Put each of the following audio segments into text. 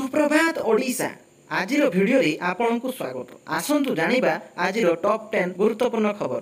ସୁପ୍ରଭାତ ଓଡ଼ିଶା। ଆଜିର ଭିଡ଼ିଓରେ ଆପଣଙ୍କୁ ସ୍ୱାଗତ। ଆସନ୍ତୁ ଜାଣିବା ଆଜିର ଟପ୍ 10 ଗୁରୁତ୍ୱପୂର୍ଣ୍ଣ ଖବର।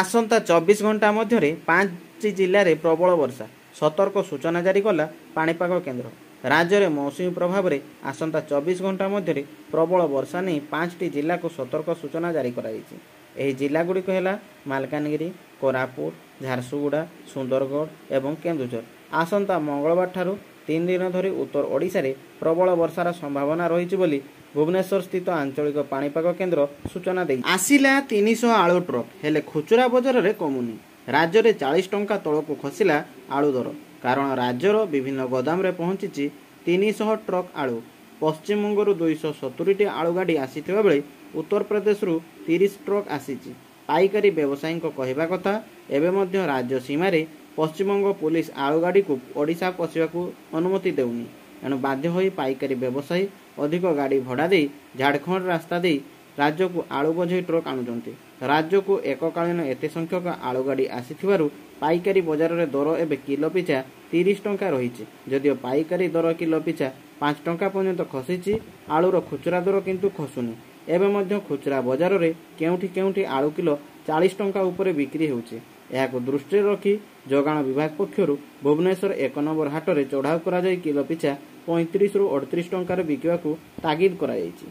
ଆସନ୍ତା 24 ଘଣ୍ଟା ମଧ୍ୟରେ 5ଟି ଜିଲ୍ଲାରେ ପ୍ରବଳ ବର୍ଷା, ସତର୍କ ସୂଚନା ଜାରି କଲା ପାଣିପାଗ କେନ୍ଦ୍ର। ରାଜ୍ୟରେ ମୌସୁମୀ ପ୍ରଭାବରେ ଆସନ୍ତା 24 ଘଣ୍ଟା ମଧ୍ୟରେ ପ୍ରବଳ ବର୍ଷା ନେଇ 5ଟି ଜିଲ୍ଲାକୁ ସତର୍କ ସୂଚନା ଜାରି କରାଯାଇଛି। ଏହି ଜିଲ୍ଲାଗୁଡ଼ିକ ହେଲା ମାଲକାନଗିରି, କୋରାପୁଟ, ଝାରସୁଗୁଡ଼ା, ସୁନ୍ଦରଗଡ଼ ଏବଂ କେନ୍ଦୁଝର। ଆସନ୍ତା ମଙ୍ଗଳବାର ଠାରୁ 3 ଦିନ ଧରି ଉତ୍ତର ଓଡ଼ିଶାରେ ପ୍ରବଳ ବର୍ଷାର ସମ୍ଭାବନା ରହିଛି ବୋଲି ଭୁବନେଶ୍ୱର ସ୍ଥିତ ଆଞ୍ଚଳିକ ପାଣିପାଗ କେନ୍ଦ୍ର ସୂଚନା ଦେଇଛି। ଆସିଲା 300 ଆଳୁ ଟ୍ରକ୍, ହେଲେ ଖୁଚୁରା ବଜାରରେ କମୁନି। ରାଜ୍ୟରେ 40 ଟଙ୍କା ତଳକୁ ଖସିଲା ଆଳୁ ଦର। କାରଣ ରାଜ୍ୟର ବିଭିନ୍ନ ଗୋଦାମରେ ପହଞ୍ଚିଛି 300 ଟ୍ରକ୍ ଆଳୁ। ପଶ୍ଚିମବଙ୍ଗରୁ 270ଟି ଆଳୁ ଗାଡ଼ି ଆସିଥିବା ବେଳେ ଉତ୍ତରପ୍ରଦେଶରୁ 30 ଟ୍ରକ୍ ଆସିଛି। ପାଇକାରୀ ବ୍ୟବସାୟୀଙ୍କ କହିବା କଥା, ଏବେ ମଧ୍ୟ ରାଜ୍ୟ ସୀମାରେ ପଶ୍ଚିମବଙ୍ଗ ପୋଲିସ ଆଳୁ ଗାଡ଼ିକୁ ଓଡ଼ିଶା ପଶିବାକୁ ଅନୁମତି ଦେଉନି। ଏଣୁ ବାଧ୍ୟ ହୋଇ ପାଇକାରୀ ବ୍ୟବସାୟୀ ଅଧିକ ଗାଡ଼ି ଭଡ଼ା ଦେଇ ଝାଡ଼ଖଣ୍ଡ ରାସ୍ତା ଦେଇ ରାଜ୍ୟକୁ ଆଳୁ ବୋଝେଇ ଟ୍ରକ୍ ଆଣୁଛନ୍ତି। ରାଜ୍ୟକୁ ଏକକାଳୀନ ଏତେ ସଂଖ୍ୟକ ଆଳୁ ଗାଡ଼ି ଆସିଥିବାରୁ ପାଇକାରୀ ବଜାରରେ ଦର ଏବେ କିଲୋ ପିଛା 30 ଟଙ୍କା ରହିଛି। ଯଦିଓ ପାଇକାରୀ ଦର କିଲୋ ପିଛା 5 ଟଙ୍କା ପର୍ଯ୍ୟନ୍ତ ଖସିଛି, ଆଳୁର ଖୁଚୁରା ଦର କିନ୍ତୁ ଖସୁନି। ଏବେ ମଧ୍ୟ ଖୁଚୁରା ବଜାରରେ କେଉଁଠି କେଉଁଠି ଆଳୁ କିଲୋ 40 ଟଙ୍କା ଉପରେ ବିକ୍ରି ହେଉଛି। ଏହାକୁ ଦୃଷ୍ଟିରେ ରଖି ଯୋଗାଣ ବିଭାଗ ପକ୍ଷରୁ ଭୁବନେଶ୍ୱର 1 ନମ୍ବର ହାଟରେ ଚଢ଼ାଉ କରାଯାଇ କିଲୋ ପିଛା 35ରୁ 38 ଟଙ୍କାରେ ବିକିବାକୁ ତାଗିଦ କରାଯାଇଛି।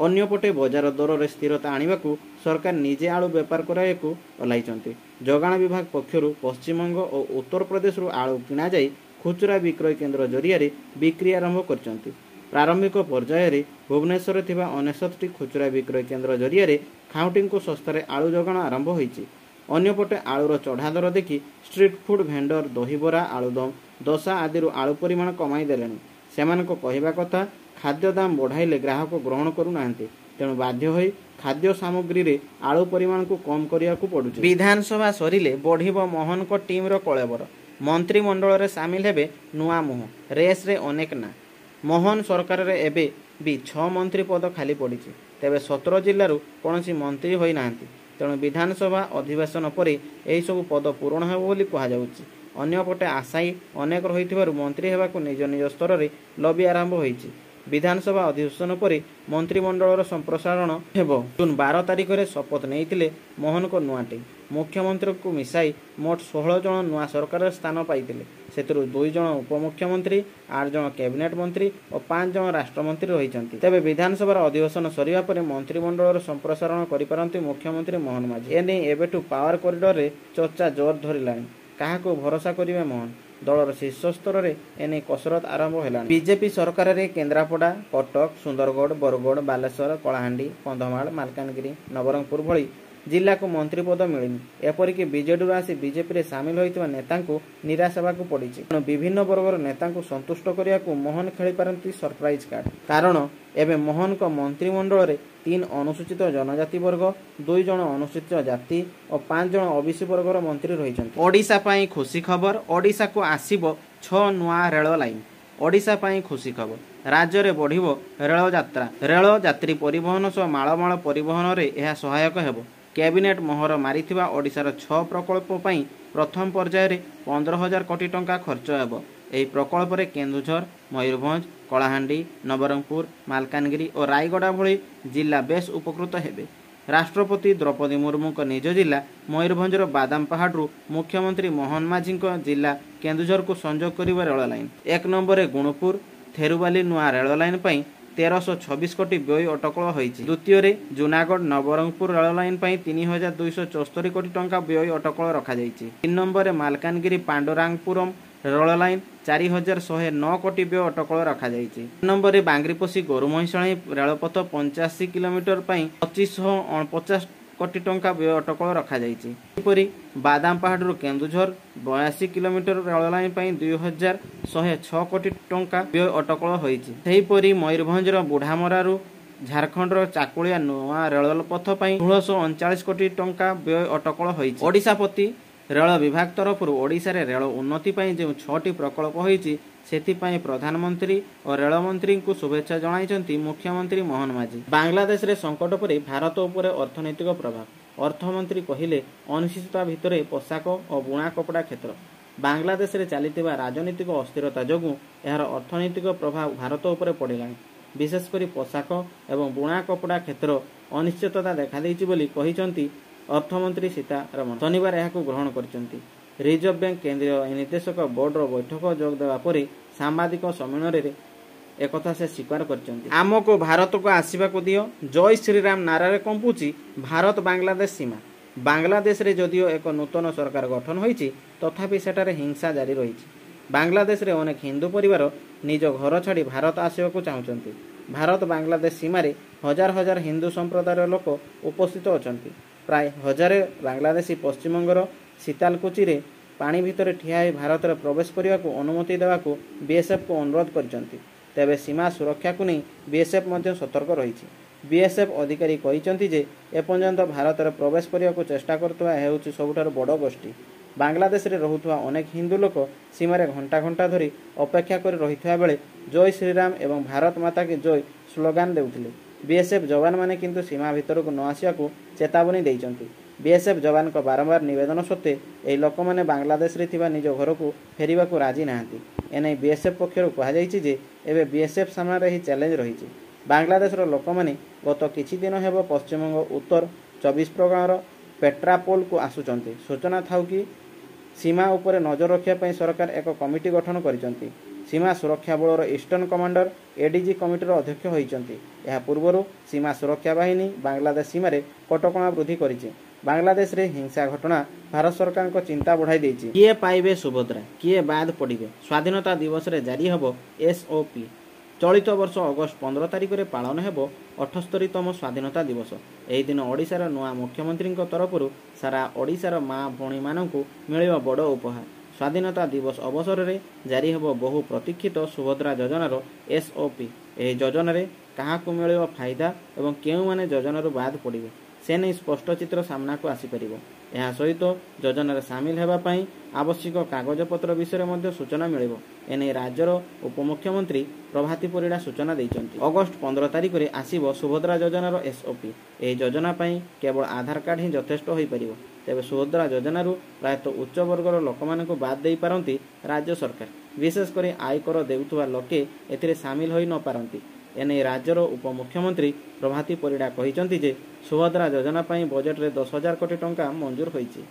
ଅନ୍ୟପଟେ ବଜାର ଦରରେ ସ୍ଥିରତା ଆଣିବାକୁ ସରକାର ନିଜେ ଆଳୁ ବେପାର କରାଇବାକୁ ଓହ୍ଲାଇଛନ୍ତି। ଯୋଗାଣ ବିଭାଗ ପକ୍ଷରୁ ପଶ୍ଚିମବଙ୍ଗ ଓ ଉତ୍ତରପ୍ରଦେଶରୁ ଆଳୁ କିଣାଯାଇ ଖୁଚୁରା ବିକ୍ରୟ କେନ୍ଦ୍ର ଜରିଆରେ ବିକ୍ରି ଆରମ୍ଭ କରିଛନ୍ତି। ପ୍ରାରମ୍ଭିକ ପର୍ଯ୍ୟାୟରେ ଭୁବନେଶ୍ୱରରେ ଥିବା 99ଟି ଖୁଚୁରା ବିକ୍ରୟ କେନ୍ଦ୍ର ଜରିଆରେ ଖାଉଟିଙ୍କୁ ଶସ୍ତାରେ ଆଳୁ ଯୋଗାଣ ଆରମ୍ଭ ହୋଇଛି। ଅନ୍ୟପଟେ ଆଳୁର ଚଢ଼ା ଦର ଦେଖି ଷ୍ଟ୍ରିଟ୍ ଫୁଡ୍ ଭେଣ୍ଡର ଦହିବରା, ଆଳୁଦମ, ଦୋସା ଆଦିରୁ ଆଳୁ ପରିମାଣ କମାଇ ଦେଲେଣି। ସେମାନଙ୍କ କହିବା କଥା, ଖାଦ୍ୟ ଦାମ ବଢ଼ାଇଲେ ଗ୍ରାହକ ଗ୍ରହଣ କରୁନାହାନ୍ତି। ତେଣୁ ବାଧ୍ୟ ହୋଇ ଖାଦ୍ୟ ସାମଗ୍ରୀରେ ଆଳୁ ପରିମାଣକୁ କମ୍ କରିବାକୁ ପଡୁଛି। ବିଧାନସଭା ସରିଲେ ବଢ଼ିବ ମୋହନଙ୍କ ଟିମ୍ର କଳେବର, ମନ୍ତ୍ରିମଣ୍ଡଳରେ ସାମିଲ ହେବେ ନୂଆ ମୁହଁ, ରେସ୍ରେ ଅନେକ ନାଁ। ମୋହନ ସରକାରରେ ଏବେ ବି 6 ମନ୍ତ୍ରୀ ପଦ ଖାଲି ପଡ଼ିଛି। ତେବେ 17 ଜିଲ୍ଲାରୁ କୌଣସି ମନ୍ତ୍ରୀ ହୋଇନାହାନ୍ତି। ତେଣୁ ବିଧାନସଭା ଅଧିବେଶନ ପରେ ଏହିସବୁ ପଦ ପୂରଣ ହେବ ବୋଲି କୁହାଯାଉଛି। ଅନ୍ୟପଟେ ଆଶାୟୀ ଅନେକ ରହିଥିବାରୁ ମନ୍ତ୍ରୀ ହେବାକୁ ନିଜ ନିଜ ସ୍ତରରେ ଲବି ଆରମ୍ଭ ହୋଇଛି। ବିଧାନସଭା ଅଧିବେଶନ ପରେ ମନ୍ତ୍ରିମଣ୍ଡଳର ସମ୍ପ୍ରସାରଣ ହେବ। ଜୁନ୍ 12 ତାରିଖରେ ଶପଥ ନେଇଥିଲେ ମୋହନଙ୍କ ନୂଆ ଟିମ୍। ମୁଖ୍ୟମନ୍ତ୍ରୀଙ୍କୁ ମିଶାଇ ମୋଟ 16 ଜଣ ନୂଆ ସରକାରରେ ସ୍ଥାନ ପାଇଥିଲେ। ସେଥିରୁ 2 ଜଣ ଉପମୁଖ୍ୟମନ୍ତ୍ରୀ, 8 ଜଣ କ୍ୟାବିନେଟ୍ ମନ୍ତ୍ରୀ ଓ 5 ଜଣ ରାଷ୍ଟ୍ରମନ୍ତ୍ରୀ ରହିଛନ୍ତି। ତେବେ ବିଧାନସଭାର ଅଧିବେଶନ ସରିବା ପରେ ମନ୍ତ୍ରିମଣ୍ଡଳର ସମ୍ପ୍ରସାରଣ କରିପାରନ୍ତି ମୁଖ୍ୟମନ୍ତ୍ରୀ ମୋହନ ମାଝୀ। ଏନେଇ ଏବେଠୁ ପାୱାର କରିଡରରେ ଚର୍ଚ୍ଚା ଜୋର ଧରିଲାଣି। କାହାକୁ ଭରସା କରିବେ ମୋହନ? ଦଳର ଶୀର୍ଷ ସ୍ତରରେ ଏନେଇ କସରତ ଆରମ୍ଭ ହେଲାଣି। ବିଜେପି ସରକାରରେ କେନ୍ଦ୍ରାପଡ଼ା, କଟକ, ସୁନ୍ଦରଗଡ଼, ବରଗଡ଼, ବାଲେଶ୍ୱର, କଳାହାଣ୍ଡି, କନ୍ଧମାଳ, ମାଲକାନଗିରି, ନବରଙ୍ଗପୁର ଭଳି ଜିଲ୍ଲାକୁ ମନ୍ତ୍ରୀ ପଦ ମିଳିନି। ଏପରିକି ବିଜେଡିରୁ ଆସି ବିଜେପିରେ ସାମିଲ ହୋଇଥିବା ନେତାଙ୍କୁ ନିରାଶ ହେବାକୁ ପଡ଼ିଛି। ତେଣୁ ବିଭିନ୍ନ ବର୍ଗର ନେତାଙ୍କୁ ସନ୍ତୁଷ୍ଟ କରିବାକୁ ମୋହନ ଖେଳିପାରନ୍ତି ସରପ୍ରାଇଜ କାର୍ଡ। କାରଣ ଏବେ ମୋହନଙ୍କ ମନ୍ତ୍ରିମଣ୍ଡଳରେ 3 ଅନୁସୂଚିତ ଜନଜାତି ବର୍ଗ, 2 ଜଣ ଅନୁସୂଚିତ ଜାତି ଓ 5 ଜଣ ଓବିସି ବର୍ଗର ମନ୍ତ୍ରୀ ରହିଛନ୍ତି। ଓଡ଼ିଶା ପାଇଁ ଖୁସି ଖବର, ଓଡ଼ିଶାକୁ ଆସିବ 6 ନୂଆ ରେଳ ଲାଇନ। ଓଡ଼ିଶା ପାଇଁ ଖୁସି ଖବର, ରାଜ୍ୟରେ ବଢ଼ିବ ରେଳ ଯାତ୍ରା। ରେଳ ଯାତ୍ରୀ ପରିବହନ ସହ ମାଳମାଳ ପରିବହନରେ ଏହା ସହାୟକ ହେବ। କ୍ୟାବିନେଟ୍ ମୋହର ମାରିଥିବା ଓଡ଼ିଶାର 6 ପ୍ରକଳ୍ପ ପାଇଁ ପ୍ରଥମ ପର୍ଯ୍ୟାୟରେ 15,000 କୋଟି ଟଙ୍କା ଖର୍ଚ୍ଚ ହେବ। ଏହି ପ୍ରକଳ୍ପରେ କେନ୍ଦୁଝର, ମୟୂରଭଞ୍ଜ, କଳାହାଣ୍ଡି, ନବରଙ୍ଗପୁର, ମାଲକାନଗିରି ଓ ରାୟଗଡ଼ା ଭଳି ଜିଲ୍ଲା ବେଶ୍ ଉପକୃତ ହେବେ। ରାଷ୍ଟ୍ରପତି ଦ୍ରୌପଦୀ ମୁର୍ମୁଙ୍କ ନିଜ ଜିଲ୍ଲା ମୟୂରଭଞ୍ଜର ବାଦାମପାହାଡ଼ରୁ ମୁଖ୍ୟମନ୍ତ୍ରୀ ମୋହନ ମାଝୀଙ୍କ ଜିଲ୍ଲା କେନ୍ଦୁଝରକୁ ସଂଯୋଗ କରିବ ରେଳ ଲାଇନ। 1 ନମ୍ବରରେ ଗୁଣୁପୁର ଥେରୁବାଲି ନୂଆ ରେଳ ଲାଇନ ପାଇଁ 1326 କୋଟି ବ୍ୟୟ ଅଟକଳ ହୋଇଛି। ଦ୍ୱିତୀୟରେ ଜୁନାଗଡ଼ ନବରଙ୍ଗପୁର ରେଳ ଲାଇନ ପାଇଁ 3274 କୋଟି ଟଙ୍କା ବ୍ୟୟ ଅଟକଳ ରଖାଯାଇଛି। 3 ନମ୍ବରରେ ମାଲକାନଗିରି ପାଣ୍ଡୁରାଙ୍ଗପୁରମ୍ ରେଳ ଲାଇନ 4109 କୋଟି ବ୍ୟୟ ଅଟକଳ ରଖାଯାଇଛି। 3 ନମ୍ବରରେ ବାଙ୍ଗରିପୋଷି ଗୋରୁମହିଷାଣୀ ରେଳପଥ 85 କିଲୋମିଟର ପାଇଁ 2549 କୋଟି ଟଙ୍କା ବ୍ୟୟ ଅଟକଳ ରଖାଯାଇଛି। ସେହିପରି ବାଦାମପାହାଡ଼ରୁ କେନ୍ଦୁଝର 82 କିଲୋମିଟର ରେଳ ଲାଇନ ପାଇଁ 2106 କୋଟି ଟଙ୍କା ବ୍ୟୟ ଅଟକଳ ହୋଇଛି। ସେହିପରି ମୟୂରଭଞ୍ଜର ବୁଢ଼ାମରାରୁ ଝାଡ଼ଖଣ୍ଡର ଚାକୁଳିଆ ନୂଆ ରେଳପଥ ପାଇଁ 1639 କୋଟି ଟଙ୍କା ବ୍ୟୟ ଅଟକଳ ହୋଇଛି। ଓଡ଼ିଶା ପ୍ରତି ରେଳ ବିଭାଗ ତରଫରୁ ଓଡ଼ିଶାରେ ରେଳ ଉନ୍ନତି ପାଇଁ ଯେଉଁ 6ଟି ପ୍ରକଳ୍ପ ହୋଇଛି, ସେଥିପାଇଁ ପ୍ରଧାନମନ୍ତ୍ରୀ ଓ ରେଳମନ୍ତ୍ରୀଙ୍କୁ ଶୁଭେଚ୍ଛା ଜଣାଇଛନ୍ତି ମୁଖ୍ୟମନ୍ତ୍ରୀ ମୋହନ ମାଝୀ। ବାଂଲାଦେଶରେ ସଙ୍କଟ ପରେ ଭାରତ ଉପରେ ଅର୍ଥନୈତିକ ପ୍ରଭାବ, ଅର୍ଥମନ୍ତ୍ରୀ କହିଲେ ଅନିଶ୍ଚିତତା ଭିତରେ ପୋଷାକ ଓ ବୁଣା କପଡ଼ା କ୍ଷେତ୍ର। ବାଂଲାଦେଶରେ ଚାଲିଥିବା ରାଜନୀତିକ ଅସ୍ଥିରତା ଯୋଗୁଁ ଏହାର ଅର୍ଥନୈତିକ ପ୍ରଭାବ ଭାରତ ଉପରେ ପଡ଼ିଲାଣି। ବିଶେଷ କରି ପୋଷାକ ଏବଂ ବୁଣା କପଡ଼ା କ୍ଷେତ୍ର ଅନିଶ୍ଚିତତା ଦେଖାଦେଇଛି ବୋଲି କହିଛନ୍ତି ଅର୍ଥମନ୍ତ୍ରୀ ସୀତାରମଣ। ଶନିବାର ଏହାକୁ ଗ୍ରହଣ କରିଛନ୍ତି। ରିଜର୍ଭ ବ୍ୟାଙ୍କ କେନ୍ଦ୍ରୀୟ ନିର୍ଦ୍ଦେଶକ ବୋର୍ଡର ବୈଠକ ଯୋଗ ଦେବା ପରେ ସାମ୍ବାଦିକ ସମ୍ମିଳନୀରେ ଏକଥା ସେ ସ୍ୱୀକାର କରିଛନ୍ତି। ଆମକୁ ଭାରତକୁ ଆସିବାକୁ ଦିଅ, ଜୟ ଶ୍ରୀରାମ ନାରାରେ କମ୍ପୁଛି ଭାରତ ବାଂଲାଦେଶ ସୀମା। ବାଂଲାଦେଶରେ ଯଦିଓ ଏକ ନୂତନ ସରକାର ଗଠନ ହୋଇଛି, ତଥାପି ସେଠାରେ ହିଂସା ଜାରି ରହିଛି। ବାଂଲାଦେଶରେ ଅନେକ ହିନ୍ଦୁ ପରିବାର ନିଜ ଘର ଛାଡ଼ି ଭାରତ ଆସିବାକୁ ଚାହୁଁଛନ୍ତି। ଭାରତ ବାଂଲାଦେଶ ସୀମାରେ ହଜାର ହଜାର ହିନ୍ଦୁ ସମ୍ପ୍ରଦାୟର ଲୋକ ଉପସ୍ଥିତ ଅଛନ୍ତି। ପ୍ରାୟ ହଜାରେ ବାଂଲାଦେଶୀ ପଶ୍ଚିମବଙ୍ଗର ଶୀତାଲକୁଚିରେ ପାଣି ଭିତରେ ଠିଆ ହୋଇ ଭାରତରେ ପ୍ରବେଶ କରିବାକୁ ଅନୁମତି ଦେବାକୁ ବିଏସ୍ଏଫ୍କୁ ଅନୁରୋଧ କରିଛନ୍ତି। ତେବେ ସୀମା ସୁରକ୍ଷାକୁ ନେଇ ବିଏସ୍ଏଫ୍ ମଧ୍ୟ ସତର୍କ ରହିଛି। ବିଏସ୍ଏଫ୍ ଅଧିକାରୀ କହିଛନ୍ତି ଯେ ଏପର୍ଯ୍ୟନ୍ତ ଭାରତରେ ପ୍ରବେଶ କରିବାକୁ ଚେଷ୍ଟା କରୁଥିବା ଏହା ହେଉଛି ସବୁଠାରୁ ବଡ଼ ଗୋଷ୍ଠୀ। ବାଂଲାଦେଶରେ ରହୁଥିବା ଅନେକ ହିନ୍ଦୁ ଲୋକ ସୀମାରେ ଘଣ୍ଟା ଘଣ୍ଟା ଧରି ଅପେକ୍ଷା କରି ରହିଥିବା ବେଳେ ଜୟ ଶ୍ରୀରାମ ଏବଂ ଭାରତ ମାତା କି ଜୟ ସ୍ଲୋଗାନ ଦେଉଥିଲେ। ବିଏସ୍ଏଫ୍ ଯବାନମାନେ କିନ୍ତୁ ସୀମା ଭିତରକୁ ନ ଆସିବାକୁ ଚେତାବନୀ ଦେଇଛନ୍ତି। ବିଏସ୍ଏଫ୍ ଯବାନଙ୍କ ବାରମ୍ବାର ନିବେଦନ ସତ୍ତ୍ୱେ ଏହି ଲୋକମାନେ ବାଂଲାଦେଶରେ ଥିବା ନିଜ ଘରକୁ ଫେରିବାକୁ ରାଜି ନାହାନ୍ତି। ଏନେଇ ବିଏସ୍ଏଫ୍ ପକ୍ଷରୁ କୁହାଯାଇଛି ଯେ ଏବେ ବିଏସ୍ଏଫ୍ ସାମ୍ନାରେ ଏହି ଚ୍ୟାଲେଞ୍ଜ ରହିଛି। ବାଂଲାଦେଶର ଲୋକମାନେ ଗତ କିଛି ଦିନ ହେବ ପଶ୍ଚିମବଙ୍ଗ ଉତ୍ତର 24 ପ୍ରଗଣାର ପେଟ୍ରାପୋଲକୁ ଆସୁଛନ୍ତି। ସୂଚନା ଥାଉ କି ସୀମା ଉପରେ ନଜର ରଖିବା ପାଇଁ ସରକାର ଏକ କମିଟି ଗଠନ କରିଛନ୍ତି। ସୀମା ସୁରକ୍ଷା ବଳର ଇଷ୍ଟର୍ଣ୍ଣ କମାଣ୍ଡର ଏଡିଜି କମିଟିର ଅଧ୍ୟକ୍ଷ ହୋଇଛନ୍ତି। ଏହା ପୂର୍ବରୁ ସୀମା ସୁରକ୍ଷା ବାହିନୀ ବାଂଲାଦେଶ ସୀମାରେ କଟକଣା ବୃଦ୍ଧି କରିଛି। ବାଂଲାଦେଶରେ ହିଂସା ଘଟଣା ଭାରତ ସରକାରଙ୍କ ଚିନ୍ତା ବଢ଼ାଇ ଦେଇଛି। କିଏ ପାଇବେ ସୁଭଦ୍ରା, କିଏ ବାଦ୍ ପଡ଼ିବେ? ସ୍ୱାଧୀନତା ଦିବସରେ ଜାରି ହେବ ଏସ୍ଓପି। ଚଳିତ ବର୍ଷ ଅଗଷ୍ଟ 15 ତାରିଖରେ ପାଳନ ହେବ 78ତମ ସ୍ୱାଧୀନତା ଦିବସ। ଏହି ଦିନ ଓଡ଼ିଶାର ନୂଆ ମୁଖ୍ୟମନ୍ତ୍ରୀଙ୍କ ତରଫରୁ ସାରା ଓଡ଼ିଶାର ମା ଭଉଣୀମାନଙ୍କୁ ମିଳିବ ବଡ଼ ଉପହାର। ସ୍ୱାଧୀନତା ଦିବସ ଅବସରରେ ଜାରି ହେବ ବହୁ ପ୍ରତୀକ୍ଷିତ ସୁଭଦ୍ରା ଯୋଜନାର ଏସ୍ଓପି। ଏହି ଯୋଜନାରେ କାହାକୁ ମିଳିବ ଫାଇଦା ଏବଂ କେଉଁମାନେ ଯୋଜନାରୁ ବାଦ୍ ପଡ଼ିବେ, ସେ ନେଇ ସ୍ପଷ୍ଟ ଚିତ୍ର ସାମ୍ନାକୁ ଆସିପାରିବ। ଏହା ସହିତ ଯୋଜନାରେ ସାମିଲ ହେବା ପାଇଁ ଆବଶ୍ୟକ କାଗଜପତ୍ର ବିଷୟରେ ମଧ୍ୟ ସୂଚନା ମିଳିବ। ଏନେଇ ରାଜ୍ୟର ଉପମୁଖ୍ୟମନ୍ତ୍ରୀ ପ୍ରଭାତୀ ପରିଡ଼ା ସୂଚନା ଦେଇଛନ୍ତି। ଅଗଷ୍ଟ 15 ତାରିଖରେ ଆସିବ ସୁଭଦ୍ରା ଯୋଜନାର ଏସ୍ଓପି। ଏହି ଯୋଜନା ପାଇଁ କେବଳ ଆଧାର କାର୍ଡ ହିଁ ଯଥେଷ୍ଟ ହୋଇପାରିବ। ତେବେ ସୁଭଦ୍ରା ଯୋଜନାରୁ ପ୍ରାୟତଃ ଉଚ୍ଚ ବର୍ଗର ଲୋକମାନଙ୍କୁ ବାଦ୍ ଦେଇପାରନ୍ତି ରାଜ୍ୟ ସରକାର। ବିଶେଷ କରି ଆୟକର ଦେଉଥିବା ଲୋକେ ଏଥିରେ ସାମିଲ ହୋଇ ନପାରନ୍ତି। ଏନେଇ ରାଜ୍ୟର ଉପମୁଖ୍ୟମନ୍ତ୍ରୀ ପ୍ରଭାତୀ ପରିଡ଼ା କହିଛନ୍ତି ଯେ ସୁଭଦ୍ରା ଯୋଜନା ପାଇଁ ବଜେଟରେ 10,000 କୋଟି ଟଙ୍କା ମଞ୍ଜୁର ହୋଇଛି।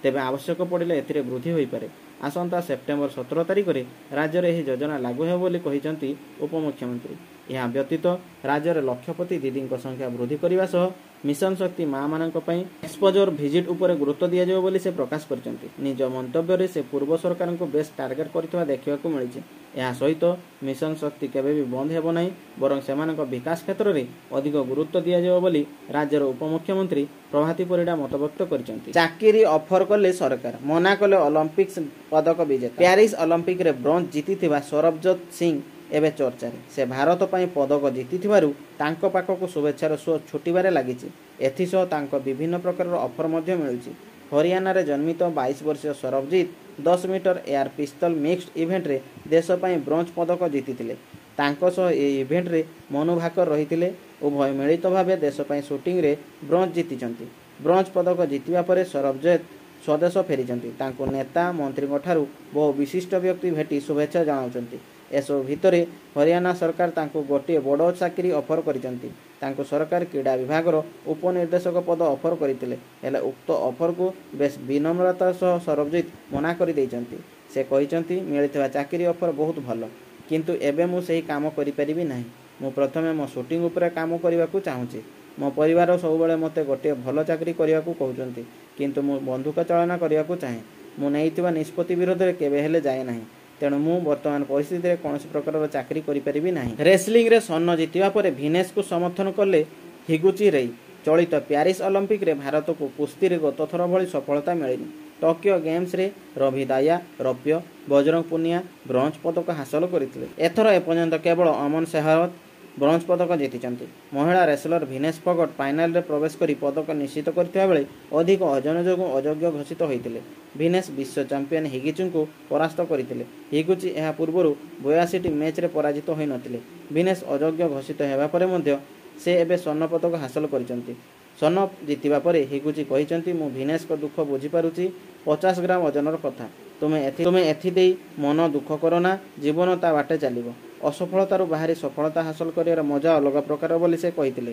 ତେବେ ଆବଶ୍ୟକ ପଡ଼ିଲେ ଏଥିରେ ବୃଦ୍ଧି ହୋଇପାରେ। ଆସନ୍ତା ସେପ୍ଟେମ୍ବର 17 ତାରିଖରେ ରାଜ୍ୟରେ ଏହି ଯୋଜନା ଲାଗୁ ହେବ ବୋଲି କହିଛନ୍ତି ଉପମୁଖ୍ୟମନ୍ତ୍ରୀ। ଏହା ବ୍ୟତୀତ ରାଜ୍ୟରେ ଲକ୍ଷପତି ଦିଦିଙ୍କ ସଂଖ୍ୟା ବୃଦ୍ଧି କରିବା ସହ ମିଶନ ଶକ୍ତି ମା'ମାନଙ୍କ ପାଇଁ ଏକ୍ସପୋଜର ଭିଜିଟ୍ ଉପରେ ଗୁରୁତ୍ୱ ଦିଆଯିବ ବୋଲି ସେ ପ୍ରକାଶ କରିଛନ୍ତି। ନିଜ ମନ୍ତବ୍ୟରେ ସେ ପୂର୍ବ ସରକାରଙ୍କୁ ବେଶ୍ ଟାର୍ଗେଟ କରିଥିବା ଦେଖିବାକୁ ମିଳିଛି। ଏହା ସହିତ ମିଶନ ଶକ୍ତି କେବେ ବି ବନ୍ଦ ହେବ ନାହିଁ, ବରଂ ସେମାନଙ୍କ ବିକାଶ କ୍ଷେତ୍ରରେ ଅଧିକ ଗୁରୁତ୍ୱ ଦିଆଯିବ ବୋଲି ରାଜ୍ୟର ଉପମୁଖ୍ୟମନ୍ତ୍ରୀ ପ୍ରଭାତୀ ପରିଡ଼ା ମତବ୍ୟକ୍ତ କରିଛନ୍ତି। ଚାକିରି ଅଫର କଲେ ସରକାର, ମନା କଲେ ଅଲିମ୍ପିକ୍ସ ପଦକ ବିଜେତା। ପ୍ୟାରିସ୍ ଅଲିମ୍ପିକରେ ବ୍ରୋଞ୍ଜ ଜିତିଥିବା ସରବଜୋତ ସିଂ ଏବେ ଚର୍ଚ୍ଚାରେ। ସେ ଭାରତ ପାଇଁ ପଦକ ଜିତିଥିବାରୁ ତାଙ୍କ ପାଖକୁ ଶୁଭେଚ୍ଛାର ସୁଅ ଛୁଟିବାରେ ଲାଗିଛି। ଏଥିସହ ତାଙ୍କ ବିଭିନ୍ନ ପ୍ରକାରର ଅଫର ମଧ୍ୟ ମିଳୁଛି। ହରିୟାଣାରେ ଜନ୍ମିତ 22 ବର୍ଷୀୟ Sarabjit 10 metre air pistol mixed ଇଭେଣ୍ଟରେ ଦେଶ ପାଇଁ ବ୍ରୋଞ୍ଜ ପଦକ ଜିତିଥିଲେ। ତାଙ୍କ ସହ ଏହି ଇଭେଣ୍ଟରେ ମନୁ ଭାକର ରହିଥିଲେ। ଉଭୟ ମିଳିତ ଭାବେ ଦେଶ ପାଇଁ ସୁଟିଂରେ ବ୍ରୋଞ୍ଜ ଜିତିଛନ୍ତି। ବ୍ରୋଞ୍ଜ ପଦକ ଜିତିବା ପରେ ସରବଜୋତ ସ୍ୱଦେଶ ଫେରିଛନ୍ତି। ତାଙ୍କୁ ନେତା ମନ୍ତ୍ରୀଙ୍କଠାରୁ ବହୁ ବିଶିଷ୍ଟ ବ୍ୟକ୍ତି ଭେଟି ଶୁଭେଚ୍ଛା ଜଣାଉଛନ୍ତି। ଏସବୁ ଭିତରେ ହରିୟାଣା ସରକାର ତାଙ୍କୁ ଗୋଟିଏ ବଡ଼ ଚାକିରି ଅଫର କରିଛନ୍ତି। ତାଙ୍କୁ ସରକାର କ୍ରୀଡ଼ା ବିଭାଗର ଉପନିର୍ଦ୍ଦେଶକ ପଦ ଅଫର କରିଥିଲେ। ହେଲେ ଉକ୍ତ ଅଫରକୁ ବେଶ୍ ବିନମ୍ରତା ସହ ସରବଜିତ ମନା କରିଦେଇଛନ୍ତି। ସେ କହିଛନ୍ତି, ମିଳିଥିବା ଚାକିରି ଅଫର ବହୁତ ଭଲ, କିନ୍ତୁ ଏବେ ମୁଁ ସେହି କାମ କରିପାରିବି ନାହିଁ। ମୁଁ ପ୍ରଥମେ ମୋ ସୁଟିଂ ଉପରେ କାମ କରିବାକୁ ଚାହୁଁଛି। ମୋ ପରିବାର ସବୁବେଳେ ମୋତେ ଗୋଟିଏ ଭଲ ଚାକିରି କରିବାକୁ କହୁଛନ୍ତି, କିନ୍ତୁ ମୁଁ ବନ୍ଧୁକ ଚାଳନା କରିବାକୁ ଚାହେଁ। ମୁଁ ନେଇଥିବା ନିଷ୍ପତ୍ତି ବିରୋଧରେ କେବେ ହେଲେ ଯାଏ ନାହିଁ। ତେଣୁ ମୁଁ ବର୍ତ୍ତମାନ ପରିସ୍ଥିତିରେ କୌଣସି ପ୍ରକାରର ଚାକିରି କରିପାରିବି ନାହିଁ। ରେସଲିଂରେ ସ୍ୱର୍ଣ୍ଣ ଜିତିବା ପରେ ଭିନେଶଙ୍କୁ ସମର୍ଥନ କଲେ ହିଗୁଚି ରେଇ। ଚଳିତ ପ୍ୟାରିସ୍ ଅଲିମ୍ପିକରେ ଭାରତକୁ କୁସ୍ତିରେ ଗତଥର ଭଳି ସଫଳତା ମିଳିନି। ଟୋକିଓ ଗେମ୍ସରେ ରବି ଦାୟା ରୌପ୍ୟ, ବଜରଙ୍ଗ ପୁନିଆ ବ୍ରୋଞ୍ଜ ପଦକ ହାସଲ କରିଥିଲେ। ଏଥର ଏପର୍ଯ୍ୟନ୍ତ କେବଳ ଅମନ ସେହରାୱତ ବ୍ରୋଞ୍ଜ ପଦକ ଜିତିଛନ୍ତି। ମହିଳା ରେସଲର ଭିନେଶ ଫୋଗଟ ଫାଇନାଲରେ ପ୍ରବେଶ କରି ପଦକ ନିଶ୍ଚିତ କରିଥିବା ବେଳେ ଅଧିକ ଓଜନ ଯୋଗୁଁ ଅଯୋଗ୍ୟ ଘୋଷିତ ହୋଇଥିଲେ। ଭିନେଶ ବିଶ୍ୱ ଚାମ୍ପିୟନ ହିଗୁଚିଙ୍କୁ ପରାସ୍ତ କରିଥିଲେ। ହିଗୁଚି ଏହା ପୂର୍ବରୁ 82ଟି ମ୍ୟାଚ୍ରେ ପରାଜିତ ହୋଇନଥିଲେ। ଭିନେଶ ଅଯୋଗ୍ୟ ଘୋଷିତ ହେବା ପରେ ମଧ୍ୟ ସେ ଏବେ ସ୍ୱର୍ଣ୍ଣ ପଦକ ହାସଲ କରିଛନ୍ତି। ସ୍ୱର୍ଣ୍ଣ ଜିତିବା ପରେ ହିଗୁଚି କହିଛନ୍ତି, ମୁଁ ଭିନେଶଙ୍କ ଦୁଃଖ ବୁଝିପାରୁଛି। 50 ଗ୍ରାମ ଓଜନର କଥା। ତୁମେ ତୁମେ ଏଥିଦେଇ ମନ ଦୁଃଖ କରନା, ଜୀବନ ତା ବାଟେ ଚାଲିବ। ଅସଫଳତାରୁ ବାହାରି ସଫଳତା ହାସଲ କରିବାର ମଜା ଅଲଗା ପ୍ରକାରର ବୋଲି ସେ କହିଥିଲେ।